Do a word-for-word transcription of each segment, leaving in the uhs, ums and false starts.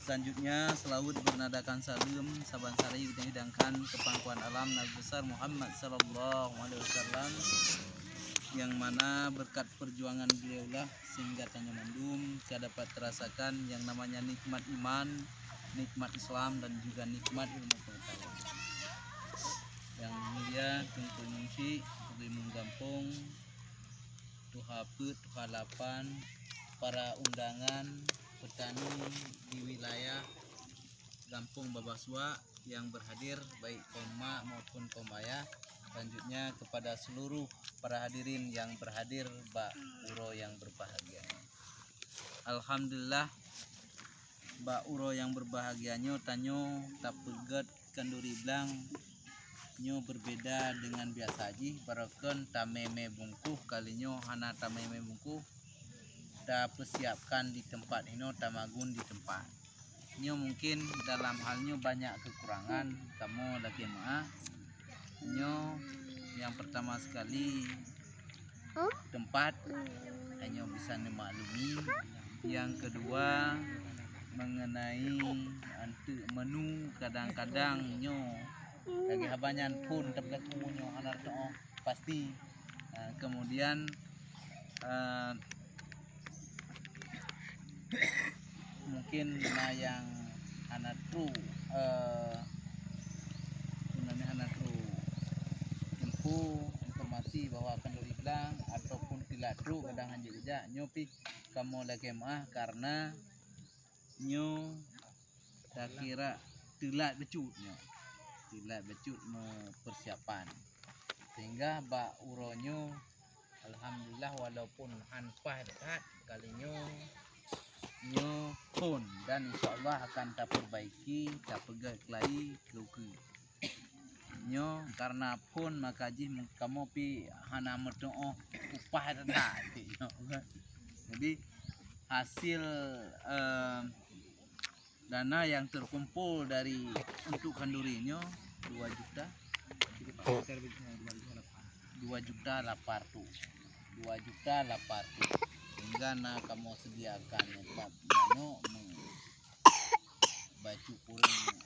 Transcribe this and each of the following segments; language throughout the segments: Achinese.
Selanjutnya, selawat bernadakan saleuem saban sari dihidangkan keu pangkuan alam Nabi Besar Muhammad sallallahu alaihi wasallam, yang mana berkat perjuangan beliaulah sehingga tanyoe mandum ka dapat terasakan yang namanya nikmat iman, nikmat Islam, dan juga nikmat ilmu pengetahuan. Yang mulia Teungku Imum Syik, Teungku Imum Gampông, tuha peuet, tuha lapan, para undangan, petani di wilayah Gampông Babah Suak yang berhadir, baik kaum mak maupun kaum ayah. Selanjutnya kepada seluruh para hadirin yang berhadir bak uroe yang berbahagia. Alhamdulillah, bak uroe yang berbahagia nyoe tanyoe tapeugét khanduri blang nyoe berbeda dengan biasa jih, barokon tamé-mé bungkôh, kali nyoe hana tamé-mé bungkôh, tapeusiapkan di teumpat hinoe, tamagun di teumpat. Nyoe mungkin dalam hal nyoe banyak kekurangan, kamoe lakée meuáh. Nyoe yang pertama sekali teumpat, nyoe bisa neumaklumi. Yang kedua, mengenai anteuk menu, kadang-kadang nyoe lagée haba nyan phon tapeugah nyoe hana teu'oh pasti. Ah, kemudian, eh, mungkin na nyang hana trok, eh, sebenarnya hana trok info, informasi bahwa khanduri blang ataupun teulat trok, kadang hanjeuet geujak. Nyoe pih kamoe lakée meuáh karena nyoe takira teulat bacut nyoe. Teulat bacut meupersiapan. Sehingga bak uroe nyoe, alhamdulillah, walaupun han paih that kali nyoe, nyoe phon, dan insya Allah akan taperbaiki, tapeugét keulayi keu ukeue. Nyoe karena phon maka jih kamoe pih hana meuteu'oh upah that. Jadi hasil, eh, dana yang terkumpul dari untuk khanduri nyoe dua juta, dua juta lapan ratus, dua juta lapan ratus. Sehingga na kamoe sediakan empat manok, bacut kureueng,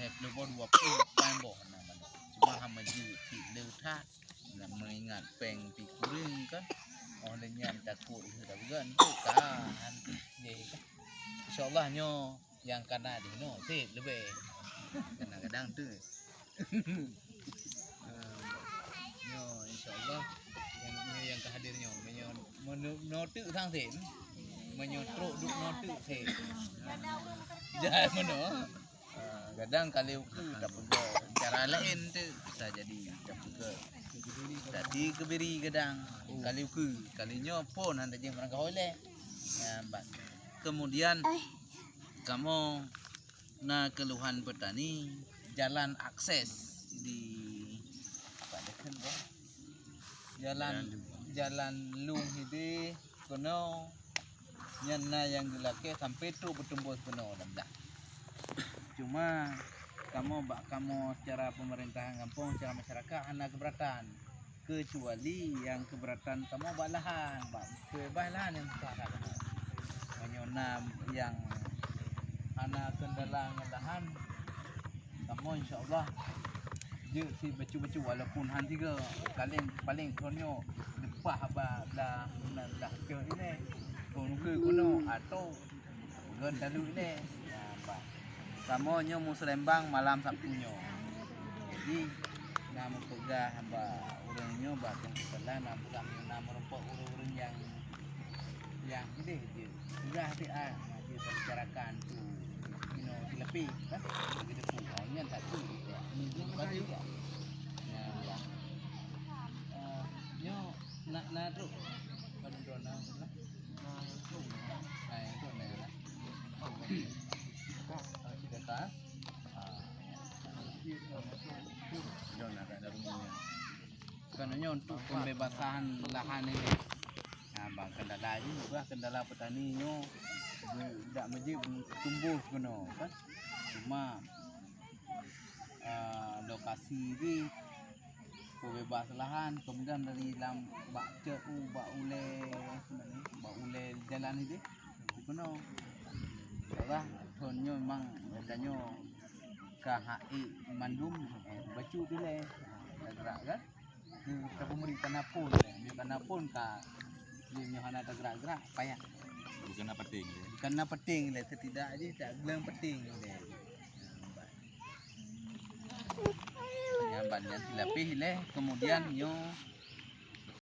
eh, ploh boh, dua ploh lapan boh na manok. Cuma hana jeuet cit le that. Nak meuingat péng pih kureueng kan. Oh, lheueh nyan takot lheueh dah bukan tu kan. Jeh kan. Insya Allah nyoe nyang kana di nyoe seb leubeh. Kadang-kadang tu. Ah, nyoe insya Allah nyang, nyoe nyang ka hadir nyoe. Meunyoe, meunyoe teuk sang seb. Meunyoe trok duek nyoe teuk seb. Jangan meunoe. Ah, kadang kali ukeue tapeugah cara laén tu bisa jadi tapeugah. Tadi kebiri kadang kali ukeue, kali nyoe phon hana tajeueng barangkaho ilée. Nah, ba-, kemudian kamoe na keluhan petani jalan akses di apa dah kan, bah? Jalan, jalan lung hideh keunoe. Nyan na nyang geulakée sampai trok beutumbôh keunoe lam blah. Cuma kamoe bak kamoe secara pemerintahan gampông, secara masyarakat hana keberatan. Kecuali nyang keberatan kamoe bak lahan, bak keubah lahan nyang susah that kamoe. Meunyoe na nyang hana kendala ngon lahan, kamoe insya Allah jeuet si bacut-bacut walaupun han tiga. Paling, paling kon nyoe leupah bak blah, blah, blah keu ilée. Kon keu keunoe atau peugöt talu ilée. Nah, bah. Kamoe nyoe meuseulembang malam Sabtu nyoe. Jadi na meupeugah bak ureuëng nyoe, bak Teungku Salah, na peugah na meurumpok ureuëng-ureuëng nyang, nyang hideh jeuet. Peugah ti ah, na jeuet tabicarakan tu. Inoe sileupie kan? Bagi depu. Oh, nyan tak tu. Ni bukan juga. Nah, bah. Eh, nyoe na, na trok. Padum droe na. Nah, trok na lah. Kan nyoe untuk pembebasan lahan ini. Nah, bang, kendala juga, kendala petani nyoe dak meuji tumbuh keunoe kan. Cuma, ah, lokasi jih peubeubas lahan, kemudian dari lam bak cot u, bak ulée, bak ulée jalan ideh, keunoe. Salah, Nyoe memang gata nyoe ka hak mandum, eh, bacut dilèe. Ka gerak kan? Ka peumeri ka na phôn lé. Nyoe ka na phôn ka, nyoe hana teugerak-gerak, payah. Bukan na penting lé. Bukan na penting lé, setidak jih tak bilang penting lé. Nyan ban nyan silapéh lé, kemudian nyoe